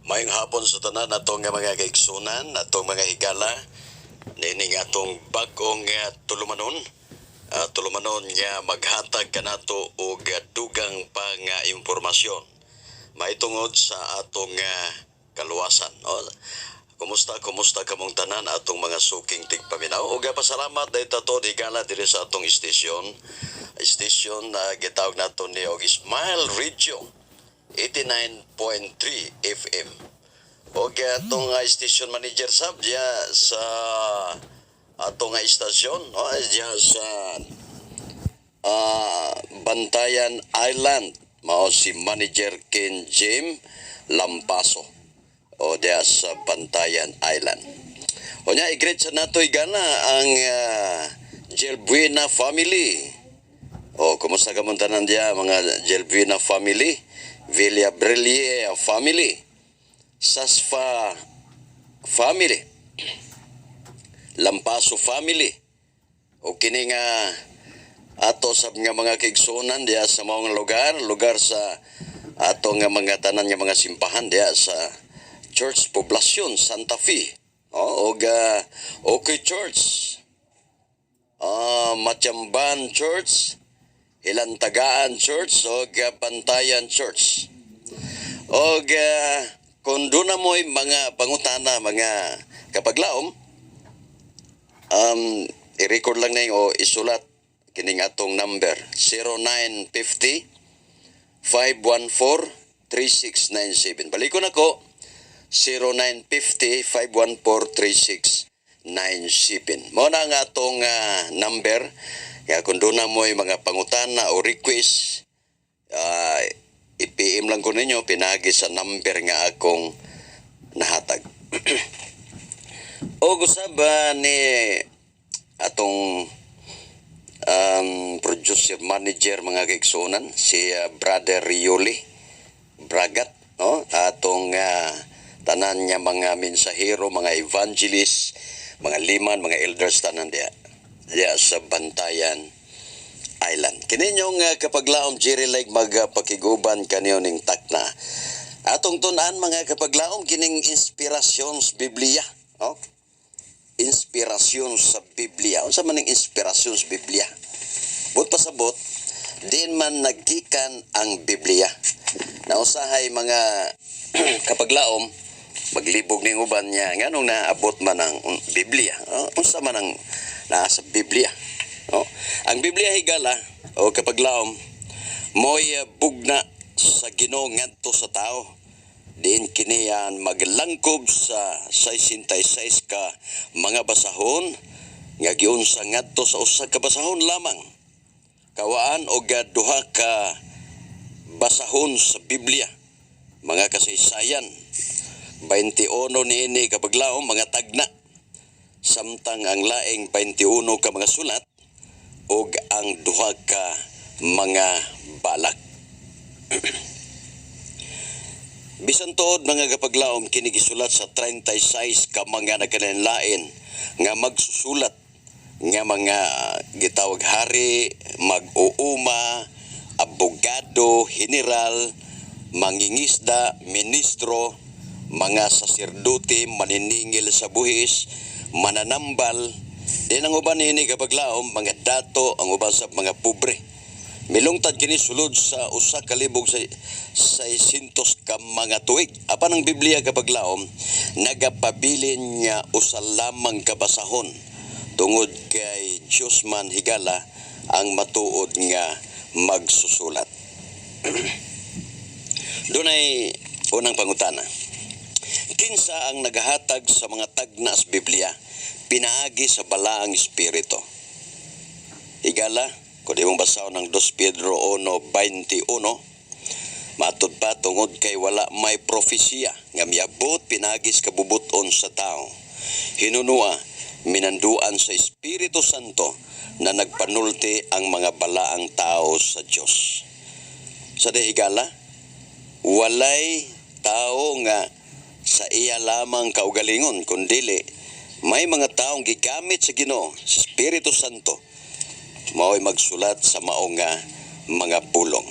Maayong hapon sa tanan atong nga mga kaigsunan, atong mga higala, nining atong bag-ong tulumanon. Tulumanon nga maghatag kanato og dugang pa nga impormasyon mahitungod sa atong kaluwasan. No? Kumusta, kumusta kamong tanan atong mga suking tigpaminaw? Ug pasalamat dahil tato higala diri sa atong istasyon. Istasyon na gitawag nato ni og Smile Radio 89.3 FM. Og atong station manager sab diya sa atong istasyon, no, diya sa Bantayan Island, mao si Manager Ken Jim Lampaso o diya sa Bantayan Island. O nya, i-greet sa nato higala ang Jelbuena family. O, kumusta ka tanan diya, mga Jelbuena family, Villa Brillier family, Sasfa family, Lampaso family. O kini nga ato sa nga mga kaigsuonan diya sa maong lugar, lugar sa ato nga mga tanan nga mga simbahan diya sa Church Poblacion Santa Fe. O, og Okay Church. Matiyamban Church, Hilantagaan Church og Bantayan Church. Og kung duna mo'y mga pangutana, mga kapaglaom, i-record lang na o isulat kining atong number 0950 514 3697. Balikon ako, 0950 514 3697. Mao na ang atong number kaya kung duna mo'y mga pangutana o request, i-PM lang ko ninyo pinagi sa number nga akong nahatag. O usab ba ni atong producer manager, mga kaigsuonan, si Brother Rioli Bragat, no, atong tanan nga mga mensahero, mga evangelist, mga liman, mga elders, tanan diya diya sa Bantayan Island. Kininyong kapaglaom Jerry Like magpakiguban kaniyo ning takna. Atong tun-an, mga kapaglaom, kining inspirasyon sa Biblia, oh? Inspirasyon sa Biblia. Unsa man ning inspirasyon sa Biblia? Buot pasabot, diin man naggikan ang Biblia? Nausahay, mga kapaglaom, maglibog ning uban niya nganong naabot man ang Biblia. Oh, unsa man ang naa sa Biblia? Oh, ang Biblia, higala o kapaglaom, mo'y bugna sa Ginoo ngadto sa tao. Diin kini ang maglangkob sa 66 ka mga basahon nga giunsa ngadto sa usa ka basahon lamang. Kawaan og duha ka basahon sa Biblia. Mga kasaysayan. 21 niini, kapaglaom, mga tagna. Samtang ang laing 21 ka mga sulat ug ang duha ka mga balak. Bisan tuod, mga kapaglaom, kini gisulat sa 36 ka mga nagkalain nga magsusulat nga mga gitawag hari, mag-uuma, abogado, general, mangingisda, ministro, mga saserdote, maniningil sa buhis, mananambal. Din ang uban nini, kapaglaom, mga dato, ang uban sa mga pobre. Milungtad kini sulod sa usa ka libog sa 600 ka mga tuig. Apan ang Biblia, kapaglaom, nagapabilin nga usa lamang ka basahon tungod kay Dios man, higala, ang matuod nga magsusulat. Dunay unang pangutana. Kinsa ang nagahatag sa mga tagna sa Biblia pinaagi sa Balaang Espiritu? Higala, kung di mong basahon ng 2 Pedro 1.21, matud pa, tungod kay wala may propesya nga miabot pinaagi sa kabubuton sa tao. Hinunua, minanduan sa Espiritu Santo na nagpanulti ang mga balaang tao sa Dios. Sa higala, walay tao nga sa iya lamang kaugalingon, kundili may mga taong gigamit sa Ginoo, sa Espiritu Santo, mao'y magsulat sa mao nga mga pulong.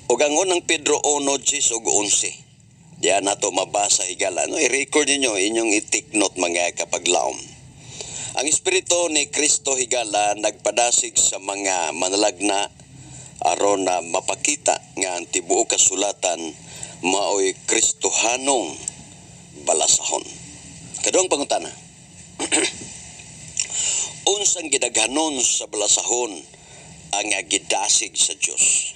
Ug ang unang Pedro 1:10 ug 11. Diya nato mabasa, higala, no? I-record ninyo, inyong i-take note, mga kapaglaom. Ang espiritu ni Kristo, higala, nagpadasig sa mga manalagna aron na mapakita nga ang tibuok kasulatan maoy Kristohanong balasahon. Kaduhang pangutana. Unsang gidaghanon sa balasahon ang gidasig sa Dios?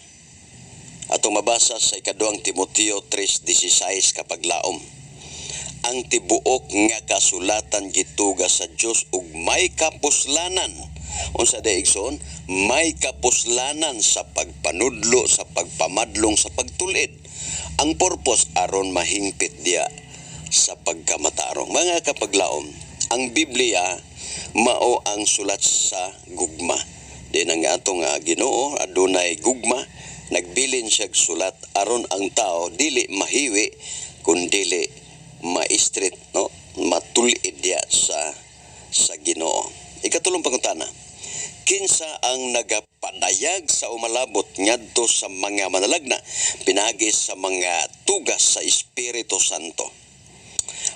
Atong mabasa sa ikaduhang Timoteo 3:16, kapaglaom. Ang tibuok nga kasulatan gituga sa Dios ug may kapuslanan. Unsa day, igsoon? May kapuslanan sa pagpanudlo, sa pagpamadlong, sa pagtulid. Ang purpose aron mahingpit diya sa pagkamatarong. Mga kapaglaom, ang Biblia mao ang sulat sa gugma. Di na nga atong Ginoo adunay gugma, nagbilin siya sulat aron ang tao dili mahiwi kun dili maistrit, no, matulid diya sa Ginoo. Ikatulong pangutana. Kinsa ang nagapadayag sa umalabot ngadto sa mga manalagna pinaagi sa mga tugas sa Espiritu Santo?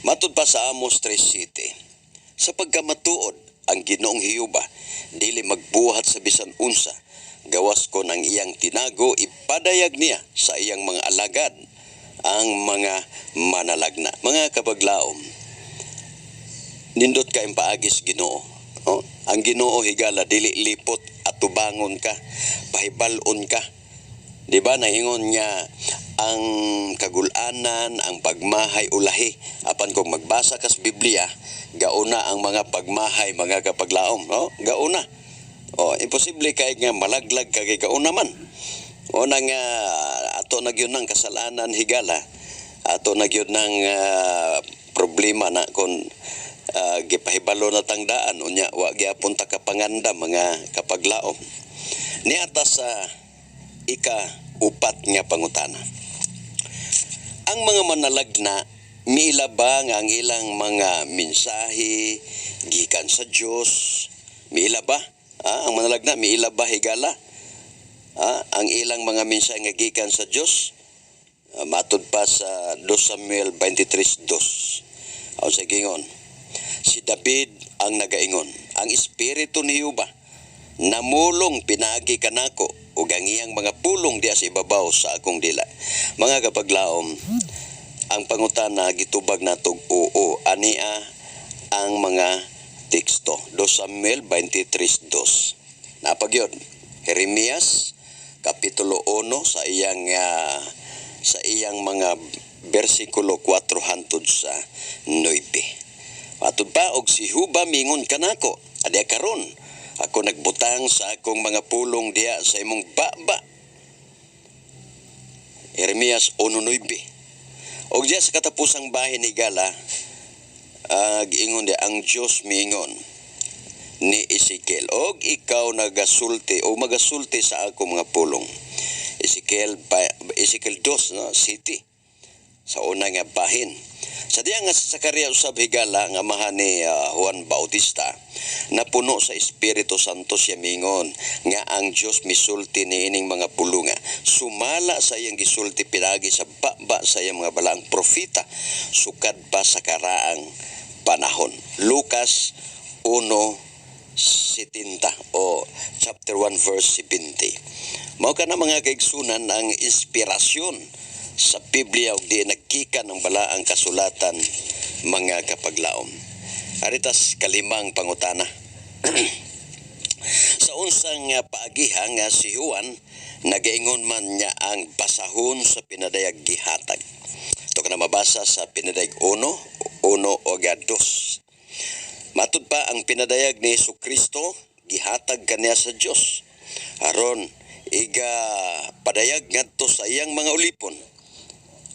Matud pa sa Amos 3:7. Sa pagkamatuod, ang Ginoong Hiyuba dili magbuhat sa bisan unsa gawas kon ang iyang tinago ipadayag niya sa iyang mga alagad, ang mga manalagna. Mga kapaglaom, nindot kay paagis Ginoo. Oh, ang Ginoo, higala, dili lipot atubangon ka, pahibalon ka. Di ba naingon nga ang kagulanan, ang pagmahay ulahi? Apan kung magbasa kas Biblia, gauna ang mga pagmahay, mga kapaglaom, no? Gauna. Oh, imposible kay nga malaglag ka kay gauna man. O na nga ato na gyud ng kasalanan, higala. Ato na gyud ng problema na kung gipahibalo na tangdaan unya wa gyapon ta kapanganda, mga kapaglaom. Niata sa ika upat nga pangutana. Ang mga manalagna, miila ba nga ang ilang mga mensahe gikan sa Dios? Miila ba? Ah, ang manalagna miila ba, higala? Ah, ang ilang mga mensahe nga gikan sa Dios? Ah, matud pa sa 2 Samuel 23:2. Aw sa gingon. Si David ang nagaingon. Ang espiritu ni Jehova namulong pinaagi kanako ug ang iyang mga pulong diya sa ibabaw sa akong dila. Mga kapaglaom, ang pangutana gitubag natog oo. Ania ang mga teksto. 2 Samuel 23:2. Napagyod. Jeremias kapitulo 1 sa iyang mga bersikulo 4 hantod sa 9. Matud pa og si Huba mingon kanako, adya karon ako nagbutang sa akong mga pulong diya sa imong baba. Jeremias 1:9. Og diya sa katapusang bahin, higala, giingon diya ang Dios miingon ni Ezekiel, og ikaw nagasulti o magasulti sa akong mga pulong. Ezekiel 2, no, city sa una nga bahin. Sa diya nga sa Zacarias usab, higala, nga amahan ni Juan Bautista, napuno sa Espiritu Santo, siya mingon nga ang Dios misulti niining mga pulunga sumala sa iyang gisulti pinagi sa baba sa iyang mga balaang propeta sukad pa sa karaang panahon. Lucas 1:70 o chapter 1 verse 70. Mao kana, mga kaigsunan, ang inspirasyon sa Biblia ug di naggikan ang balaang kasulatan, mga kapaglaom. Aritas kalimang pangutana. Sa unsang paagiha nga si Juan nagaingon man niya ang basahon sa pinadayag gihatag? Ito ka na mabasa sa Pinadayag 1, 1 o 2. Matud pa ang pinadayag ni Hesus Kristo gihatag kaniya sa Dios aron iga padayag ngadto sa iyang mga ulipon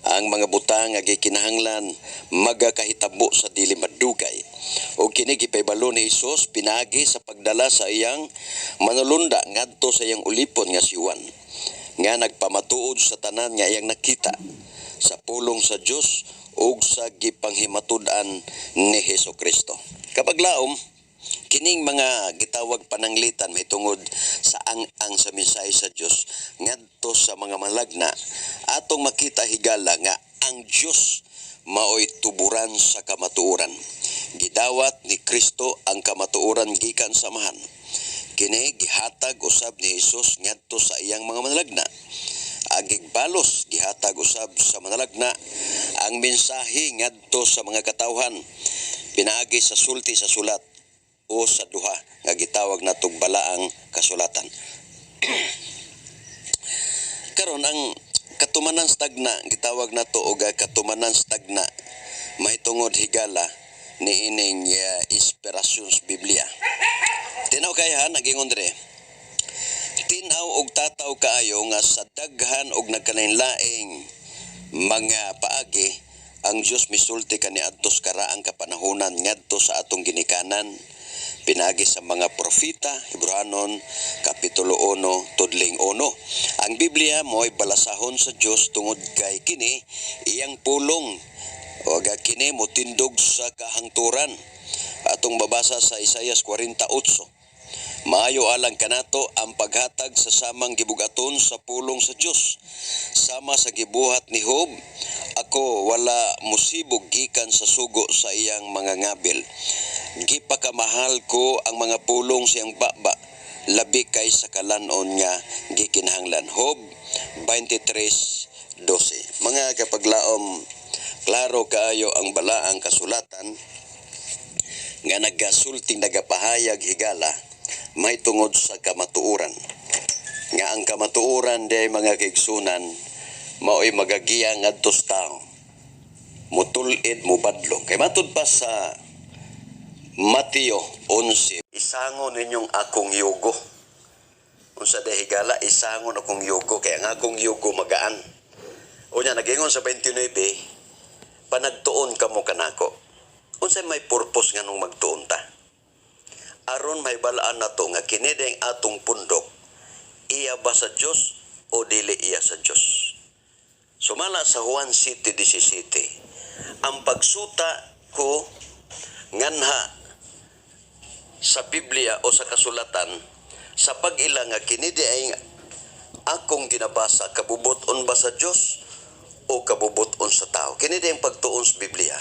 ang mga butang nga gikinahanglan magakahitabo sa dili madugay. O kini gipahibalo ni Hesus pinagi sa pagdala sa iyang manulunda ngadto sa iyang ulipon nga si Juan nga nagpamatuod sa tanan nga iyang nakita sa pulong sa Dios ug sa gipanghimatud-an ni Hesus Kristo. Kapaglaom, kining mga gitawag pananglitan mahitungod sa ang-ang sa mensahe sa Dios ngadto sa mga malagna, atong makita, higala, nga Ang Dios maoy tuburan sa kamatuoran. Gidawat ni Kristo ang kamatuoran gikan sa Amahan. Kini gihatag usab ni Hesus ngadto sa iyang mga manalagna. Agig balos gihatag usab sa manalagna ang mensahe ngadto sa mga katawhan pinaagi sa sulti sa sulat o sa duha nga gitawag natog balaang kasulatan. Karon, ang katumanan sa tagna, gitawag nato og katumanan sa tagna mahitungod, higala, niining inspirasyon sa Biblia. Tinaw kay ha, nagingon dire. Tinaw og tataw kaayo nga sa daghan og nagkalainlaing mga paagi ang Dios misulti kaniadto sa karaang kapanahonan ngadto sa atong ginikanan pinaagi sa mga propeta, Hebreohanon kapitulo 1 tudling 1. Ang Biblia mo'y balasahon sa Dios tungod kay kini iyang pulong o kini motindog sa kahangturan. Atong mabasa sa Isaias 48. Maayo alang kanato ang paghatag sa samang gibugaton sa pulong sa Dios. Sama sa gibuhat ni Job, ako wala musibog gikan sa sugo sa iyang mga ngabil. Gipakamahal ko ang mga pulong sa iyang baba, labi kay sa kalanon nga gikinahanglan. Job 23:12. Mga kapaglaom, klaro kaayo ang balaang kasulatan nga nagasulting, nagapahayag, higala, may tungod sa kamatuoran. Nga ang kamatuoran day, mga kaigsunan, mao'y magagiya ngadto sa tao. Mutulid, mubadlong. Kay matud pa sa Mateo 11, "Isangon ninyong akong yugo." Unsa day, higala, isangon akong yugo kay ang akong yugo magaan. Unya nagingon sa 29, "Panagtuon kamo kanako." Unsay may purpose nganong magtuon ta? Aron mahibalaan nato nga kini ang atong pundok, iya ba sa Dios o dili iya sa Dios. Sumala sa Juan 7:17, ang pagsuta ko nganha sa Biblia o sa kasulatan sa pag-ila nga kini di ay akong ginabasa, kabubut-on ba sa Dios o kabubut-on sa tao. Kini di ang pagtuon sa Biblia.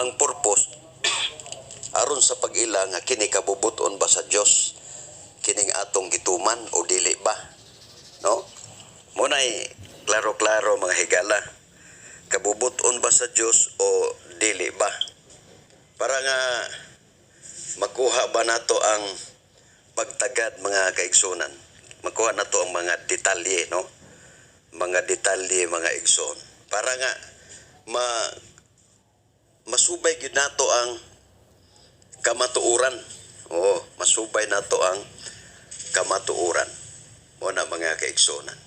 Ang purpose aron sa pag-ila nga kini kabubut-on ba sa Dios kining atong gituman o dili ba, no? Muna'y klaro-klaro, mga higala, kabubut-on ba sa Dios o dili ba, para nga makuha ba nato ang pagtagad, mga kaigsunan, makuha nato ang mga detalye, no, mga detalye, mga igsoon, para nga masubay gyud nato ang kamatuoran. Oo, masubay nato ang kamatuoran. Mo na, mga kaigsunan.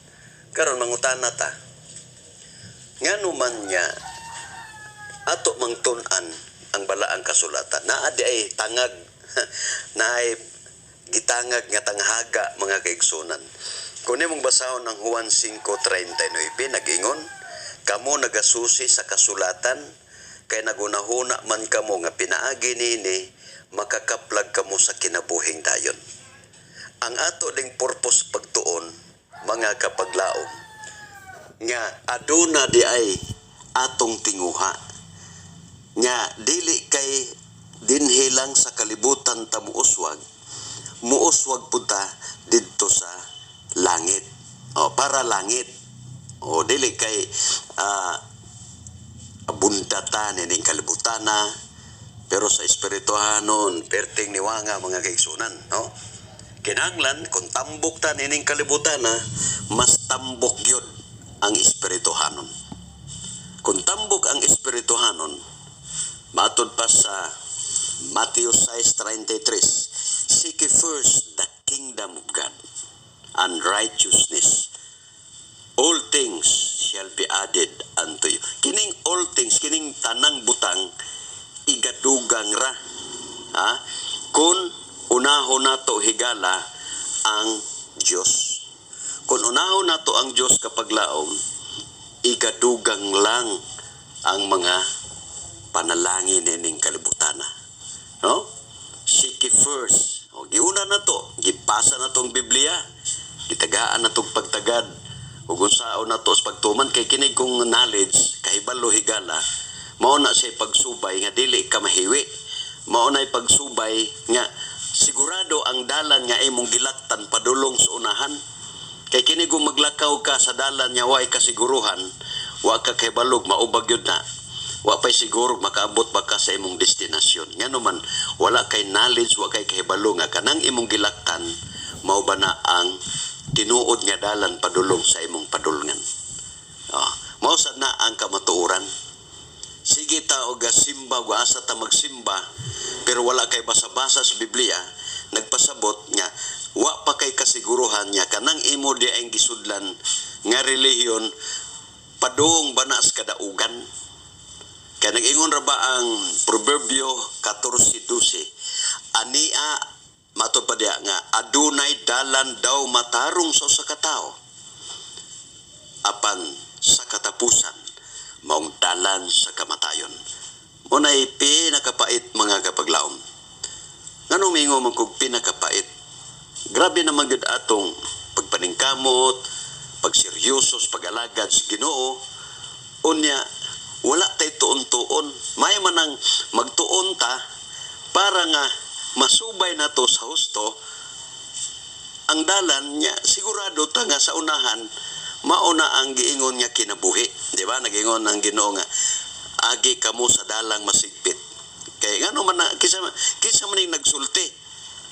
Karon mangutana ta. Ngano man niya ato mang tun-an ang balaang kasulatan? Naa di ay tangag, naay gitangag nga tanghaga, mga kaigsunan. Kung nimong basahon ang Juan 5:39, nagingon, "Kamo nagasusi sa kasulatan kay nagunahuna man kamo nga pinaagi niini makakaplag kamo sa kinabuhing dayon." Ang ato ding purpose pagtuon, mga kapaglaom, nga aduna di ay atong tinguha nga dili kay dinhi lang sa kalibutan ta muuswag, muuswag pud ta didto sa langit o para langit o dili kay bundata nining kalibutana, pero sa espirituhanon perting niwanga, mga kaigsunan, no? Kinahanglan kung tambok ta nining kalibutana, mas tambok gyud ang espirituhanon. Kung tambok ang espirituhanon, matud pa sa Matthew 6:33, "Seek ye first the kingdom of God and righteousness, all things shall be added unto you." Kining all things, kining tanang butang, igadugang ra. Ha? Kung unahon nato, higala, ang Dios. Kung unahon nato ang Dios, kapaglaom, igadugang lang ang mga panalangin nining kalibutana. No? Seek ye first. O, giuna na to. Gipasa na tong Biblia. Gitagaan na tong pagtagad. Ug unsaon nato sa pagtuman kay kini kong knowledge, kahibalo, higala, mao na siya pagsubay nga dili ka mahiwi. Mao na pagsubay nga sigurado ang dalan nga imong gilaktan padulong sa unahan. Kay kini kung maglakaw ka sa dalan nga way kasiguruhan, wa ka kahibalog maubag yun na. Wa pay siguro makaabot ba ka sa imong destinasyon. Ngano man wala kay knowledge, wa kay kahibalo nga kanang imong gilaktan mao ba na ang tinuod nga dalan padulong sa imong padulngan. Ah, mao sad na ang kamatuoran. Sige ta og simba, ug asa ta magsimba, pero wala kay basa-basa sa Biblia nagpasabot nga wa pa kay kasiguruhan nga kanang imo di ang gisudlan nga relihiyon padung ba na sa kadaugan. Kaya nag-ingon ra ba ang Proverbio 14:12, ania mato pa diya nga adunay dalan daw matarong sa usa ka tawo, apan sa katapusan maong dalan sa kamatayon. Mao na'y pinakapait, mga kapaglaom. Ngano mingo man kog pinakapait? Grabe naman gyud atong pagpaningkamot, pagseryoso sa pag-alagad sa Ginoo. Unya wala tay tuon-tuon. May man ang magtuon ta para nga masubay nato sa husto ang dalan niya, sigurado ta nga sa unahan mao na ang giingon nga kinabuhi, di ba? Nagingon ang Ginoo nga agi kamo sa dalang masigpit. Kay ngano man na kinsa man ning nagsulti?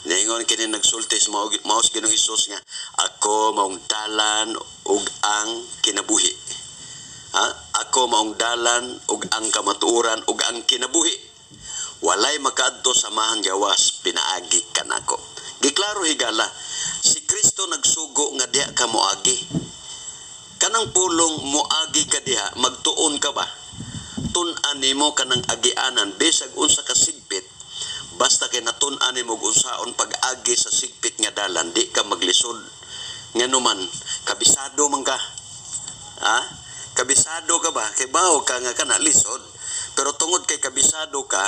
Niingon kini, nagsulti sa mao, mao sa Ginoong Hesus nga ako maong dalan ug ang kinabuhi. Ha? Ako maong dalan ug ang kamatuoran ug ang kinabuhi. Walay makaadto sa Amahan gawas pinaagi kanako. Giklaro, higala, si Kristo nagsugo nga diha ka moagi. Kanang pulong moagi ka diha, magtuon ka ba? Tun-an nimo kanang agianan bisag unsa ka sigpit, basta kay natun-an nimo ug unsaon pag-agi sa sigpit nga dalan, di ka maglisod. Ngano man kabisado man ka. Ha? Kabisado ka ba? Kay bawo ka nga kana lisod. Pero tungod kay kabisado ka,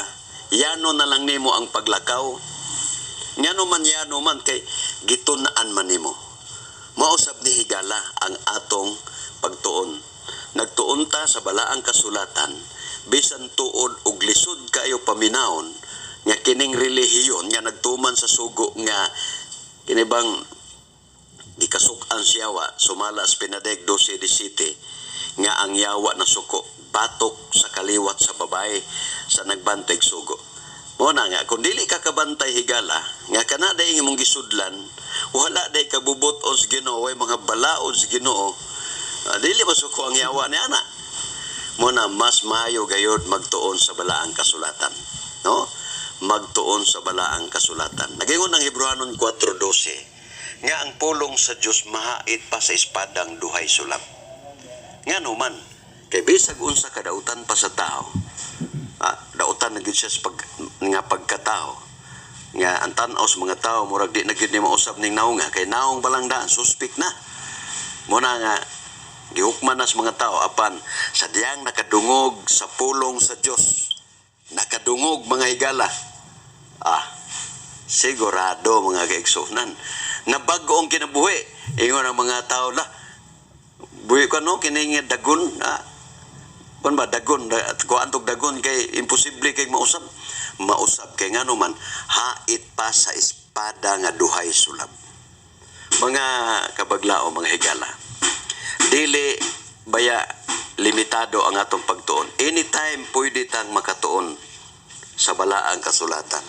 yano na lang nimo ang paglakaw. Ngano man yano man kay gitun-an man nimo. Mausab ni, higala, ang atong pagtuon. Nagtuon ta sa balaang kasulatan, bisan tuod og lisod kayo paminawon nga kining relihiyon nga nagtuman sa sugo nga kini bang gikasuk-an siya wa sumala sa Pinadeg 12:17 nga ang yawa na suko batok sa kaliwat sa babae sa nagbantay sugo. Mo na nga kung dili ka kabantay, higala, nga kana day imong gisudlan, wala day kabubut-on sa Ginoo, way mga balaod sa Ginoo. Ah, dili masuko ang yawa ni ana. Mo na mas maayo gayod magtuon sa balaang kasulatan, no? Magtuon sa balaang kasulatan. Nagingon ang Hebreohanon 4:12 nga ang pulong sa Dios mahait pa sa espadang duhay sulap. Ngano man? Kay bisag unsa kadautan pa sa tao, ah, dautan na gyud siya sa pag, nga pagkatao nga ang tan-aw sa mga tao murag di na gyud ni mausab ning naong nga kay naong balang daan suspect na. Mo na nga gihukman na sa mga tao, apan sa diyang nakadungog sa pulong sa Dios, nakadungog, mga higala, ah, sigurado, mga kaigsunan, na bago ang kinabuhi. Ingon ang mga tao, la buhi ka no kini nga dagon, ah, kun ba dagon kuan tog dagon kay imposible kay mausab. Mausab kay ngano man hait pa sa espada nga duhay sulab. Mga kabaglao, mga higala, dili baya limitado ang atong pagtuon. Anytime pwede tang makatuon sa balaang kasulatan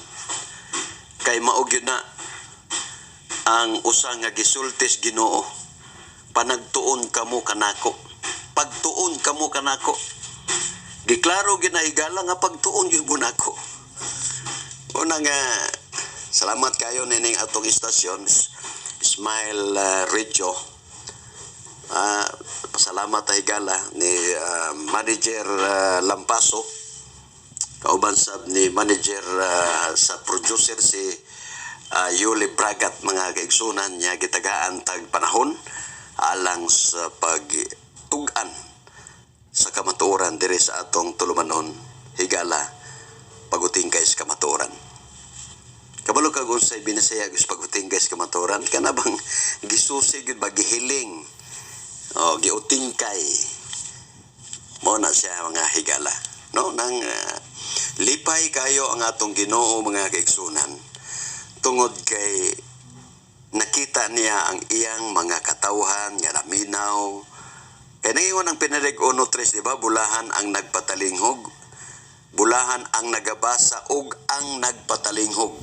kay mao gyud na ang usa nga gisultis Ginoo: panagtuon kamo kanako, pagtuon kamo kanako. Giklaro gyud na, higala, nga pagtuon gyud mo nako. Una nga salamat kayo nining atong istasyon Smile Radio. Ah, pasalamat ta, higala, ni Manager Lampaso kauban sab ni manager sa producer si Yuli Bragat, mga kaigsunan niya gitagaan tag panahon alang sa pagtug-an sa kamatuoran diri sa atong tulumanon, higala, pagutingkay sa kamatuoran. Kabalo kag unsay binasaya sa pagutingkay sa kamatuoran? Kana bang gisusi gyud ba, gihiling. Oh, giutingkay. Mo na siya, mga higala. No, nang lipay kayo ang atong Ginoo, mga kaigsunan, tungod kay nakita niya ang iyang mga katawhan nga naminaw. Kay nangingon ang Pinadig 1:3, di ba? Bulahan ang nagpatalinghog. Bulahan ang nagabasa ug ang nagpatalinghog.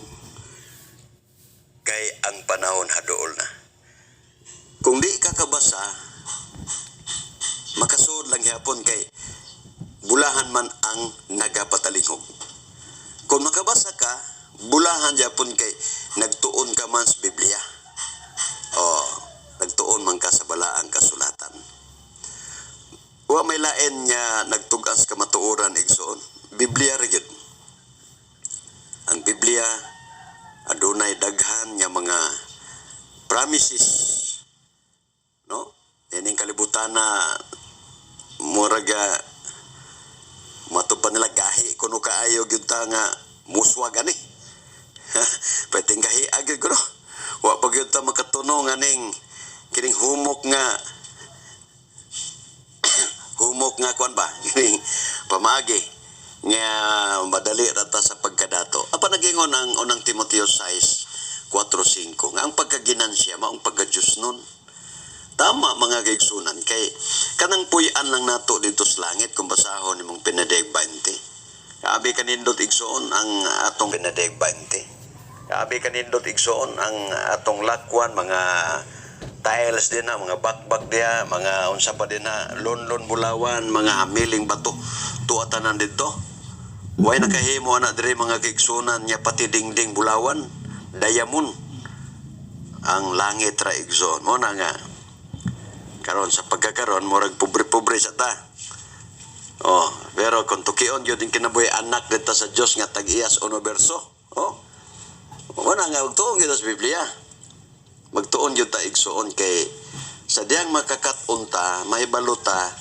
Kay ang panahon hadool na. Kung di ka kabasa, makasuod lang gyapon kay bulahan man ang nagapatalinghog. Kung makabasa ka, bulahan gyapon kay nagtuon ka man sa Biblia. O, nagtuon man ka sa balaang kasulatan. Wa may lain nga nagtug-as kamatuoran, igsoon. Biblia ra gyud. Ang Biblia adunay daghan nga mga promises, no? Ining kalibutan na muraga mato pa nila gahi kuno kaayo gyud ta nga muswa gani. Pwedeng gahi agad kuno. Wa pa gyud ta makatuno nga ning kining humok nga kuan ba, kining pamaagi nga madali ra ta sa pagkadato. Apa nagingon ang Unang Timoteo 6:4-5 nga ang pagkaginansya maong pagka-Diyos nun. Tama, mga kaigsunan, kay kanang puy-an lang nato dito sa langit kung basahon nimong Pinaday 20. Abi kanindot, igsoon, ang atong Pinaday 20. Abi kanindot, igsoon, ang atong lakwan, mga tiles din na, mga bakbak diya, mga unsa pa din na, lonlon bulawan, mga hamiling bato, tuwa tanan dito. Way nakahimo ana diri, mga kaigsunan, nya pati dingding bulawan, diamond. Ang langit ra, igsoon. Mo na nga karon sa pagkakaron murag pobre-pobre sa ta. Oh, pero kung tukion gyud ang kinabuhi, anak dito sa Dios nga tag-iyas universo. Oh. Wala nga magtuon gyud sa Biblia. Magtuon gyud ta, igsoon, kay sa diyang makakat-on ta, mahibalo ta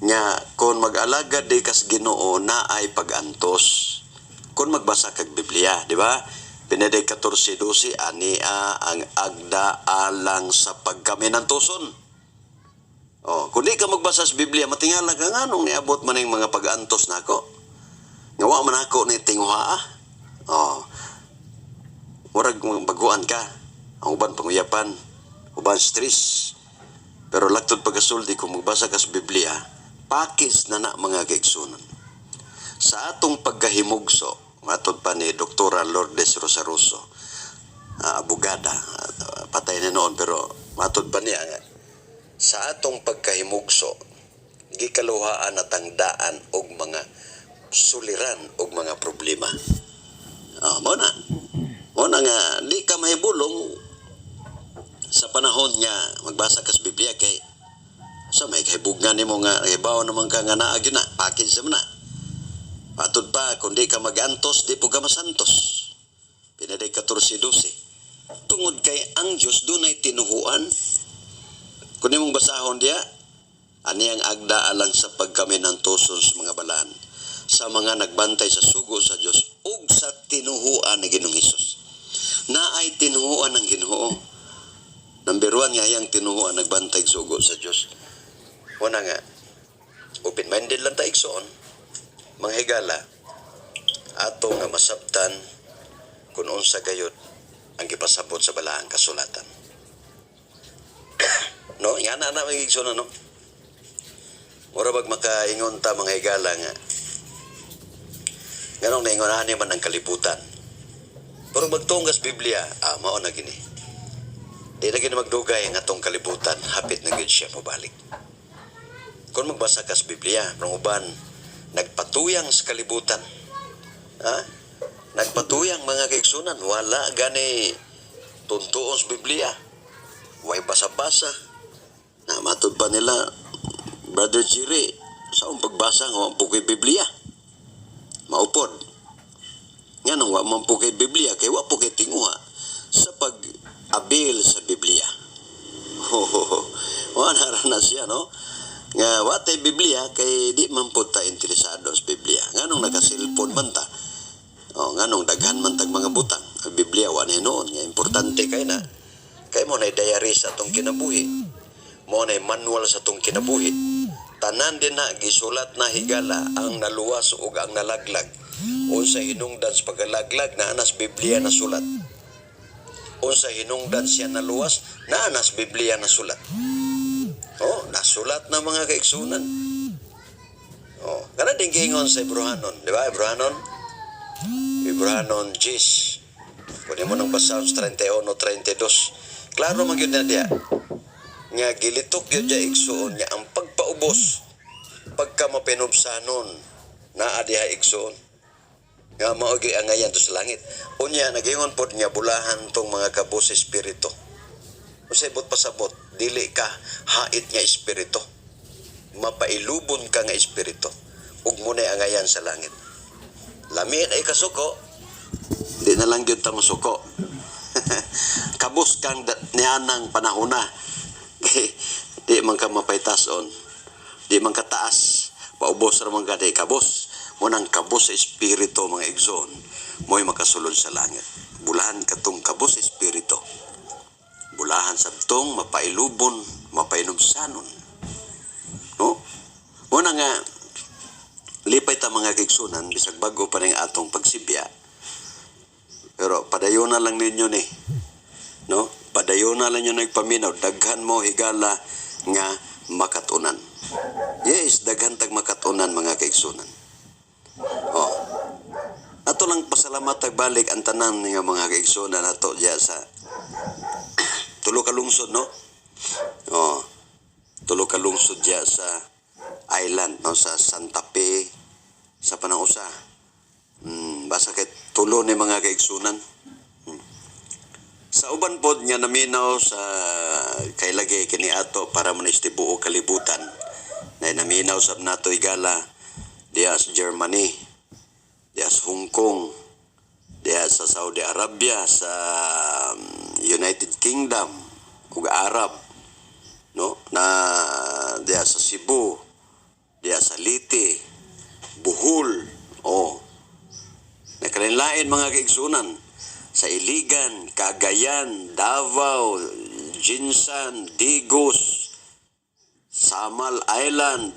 nga kung mag-alagad di kas Ginoo na ay pag-antos. Kung magbasa kag Biblia, di ba? Pinaday 14:12, ania ang agda alang sa pagkaminantuson. Oh, kung di ka magbasa sa Biblia, matingala ka nga nung niabot man yung mga pag-antos nako. Nga wa man ako ni tinguha. Oh. Murag baguan ka. Ang uban panguyapan, uban stress. Pero laktod pagkasulti, kung magbasa ka sa Biblia, pakis na na, mga kaigsunan. Sa atong pagkahimugso, matod pa ni Doktora Lourdes Rosaroso, abogada, patay na noon, pero matod pa niya nga, sa atong pagkahimugso, gikaluhaan at ang daan og mga suliran og mga problema. Ah, mo na. Mo na nga di ka mahibulong sa panahon nga magbasa ka sa Biblia kay sa may kahibugnan nimo nga hibaw naman ka nga naa gyud na, package naman na. Matod pa, kung di ka magantos, di po ka masantos. Pinaday 14:12. Tungod kay ang Diyos dunay tinuhuan. Kung imong basahon diya, ani ang agda alang sa pagkaminantuson sa mga balaan, sa mga nagbantay sa sugo sa Diyos ug sa tinuhuan ni Ginoong Hesus. Naay tinuhuan ng Ginoo. Number 1 nga yang tinuhuan, nagbantay og sugo sa Diyos. Una nga, open-minded lang ta, igsoon. Mga higala, ato nga masabtan kung unsa gayud ang gipasabot sa balaang kasulatan. No, nga na na, mga igsoon, no? Mura bag makaingon ta, mga higala, nga nganong naingon ani man ang kalibutan. Pero magtunggas Biblia, mao na gini. Di na gini magdugay ang atong kalibutan, hapit na gyud siya mobalik. Kung magbasa ka sa Biblia, ang uban nagpatuyang sa kalibutan. Ha? Nagpatuyang, mga kaigsunan, wala gani tuntuon sa Biblia. Way basa-basa. Na matod pa nila, "Brother Jerry, sa akong pagbasa nga wa po kay Biblia." Maupod. Nga nang wa man po kay Biblia, kay wa po kay tinguha sa pag-abil sa Biblia. Ho, ho, ho. Wa na ra na siya, no? Nga wa tay Biblia kay di man po ta interesado sa Biblia. Nganong naka-cellphone man ta? Oh, nganong daghan man tag mga butang. Ang Biblia wa na noon nga importante kay na. Kay mo na diary sa atong kinabuhi. Mo na manual sa atong kinabuhi. Tanan din na gisulat na, higala, ang naluwas ug ang nalaglag. Unsa hinungdan sa pagkalaglag, naa na sa Biblia nasulat. Unsa hinungdan siya naluwas, naa na sa Biblia nasulat. Oh, nasulat na, mga kaigsunan. Oh, kana din giingon sa Hebreohanon, di ba? Hebreohanon? Hebreohanon 10. Kunin mo ng basahon sa 31, 32. Klaro man gyud na diya. Nga gilitok gyud diya, igsuon, nga ang pagpaubos pagka mapinubsanon naa diha, igsuon, nga mao gyud angayan to sa langit. Unya nagingon pod nga bulahan tong mga kabos sa espiritu. Unsay buot pasabot? Dili ka hait nga espiritu. Mapailubon ka nga espiritu. Ug mo angayan sa langit. Lami ay kasuko. Di na lang gyud ta mosuko. Kabos kang nianang panahona. Kay di man ka mapaytason. Di man ka taas. Paubos ra man ka, di kabos. Mo nang kabos sa espiritu, mga igsoon, mo'y makasulod sa langit. Bulahan katong kabos sa espiritu. Bulahan sabtong mapailubon, mapainubsanon. No? Mo na nga lipay ta, mga kaigsunan, bisag bago pa ning atong pagsibya. Pero padayon na lang ninyo ni. No? Padayon na lang ninyo nagpaminaw, daghan mo higala nga makatunan. Yes, daghan tag makatunan, mga kaigsunan. Oh. Ato lang pasalamat balik ang tanan nga mga kaigsunan nato diya sa tulo ka lungsod, no? Oh. Tulo ka lungsod diya sa island, no, sa Santa Fe, sa panang-usa. Basta kay tulo ni, mga kaigsunan. Sa uban pod nga naminaw sa kay lagi kini ato para man is tibuok kalibutan. Na naminaw sab nato, higala, diya sa Germany, diya sa Hong Kong, diya sa Saudi Arabia, sa United Kingdom ug Arab, no, na diya sa Cebu, diya sa Leyte, Bohol, oh. Nakalain-lain, mga kaigsunan, sa Iligan, Cagayan, Davao, GenSan, Digos, Samal Island,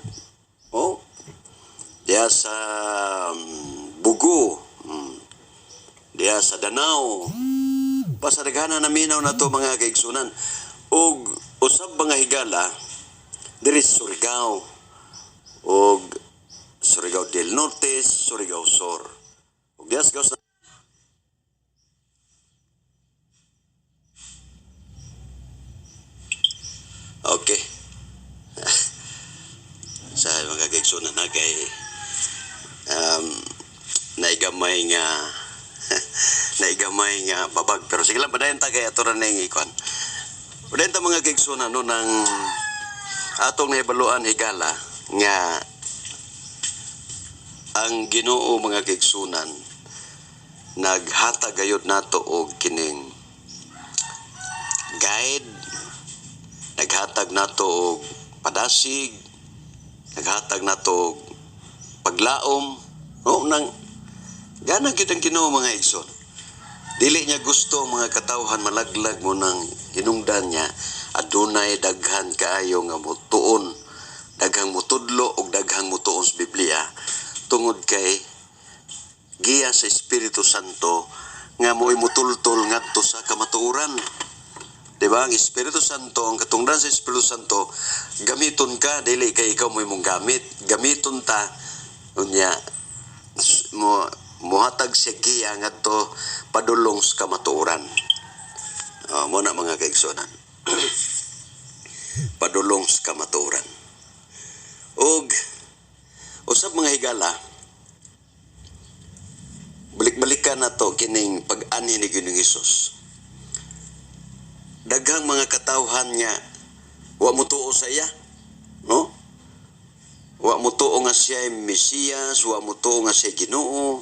oh, diya sa Bugo, diya sa Danao. Basta daghana na minaw na to, mga kaigsunan. Og usab, mga higala, diri sa Surigao og Surigao del Norte, Surigao Sur. Ug diya sa gawas. Okay. Sa mga kaigsunan na kay naigamay nga babag, pero sige lang, padayon ta kay ato ra ning ikuan. Padayon ta, mga kaigsunan, no, nang atong nahibaluan, higala, nga ang Ginoo, mga kaigsunan, naghatag gayud nato og kining guide, naghatag nato og padasig, naghatag nato og paglaom, no, nang gana gyud ang Ginoo, mga igsoon. Dili niya gusto ang mga katawhan malaglag. Mo nang hinungdan niya adunay daghan kaayo nga mutuon, daghang mutudlo og daghang mutuon sa Biblia, tungod kay giya sa Espiritu Santo nga mo'y mutultol ngadto sa kamatuoran. Di ba? Ang Espiritu Santo, ang katungdan sa Espiritu Santo, gamiton ka, dili kay ikaw mo'y mong gamit. Gamiton ta, unya, mo, muhatag siya giya ngadto padulong sa kamatuoran. Oh, mo na, mga kaigsunan. Padulong sa kamatuoran. Og usab, mga higala, balik-balikan na to kining pag-anhi ni Ginoong Hesus. Daghang mga katawhan nga wa mo tuo sa iya, no? Wa mo tuo nga siya ay Mesiyas, wa mo tuo nga siya Ginoo.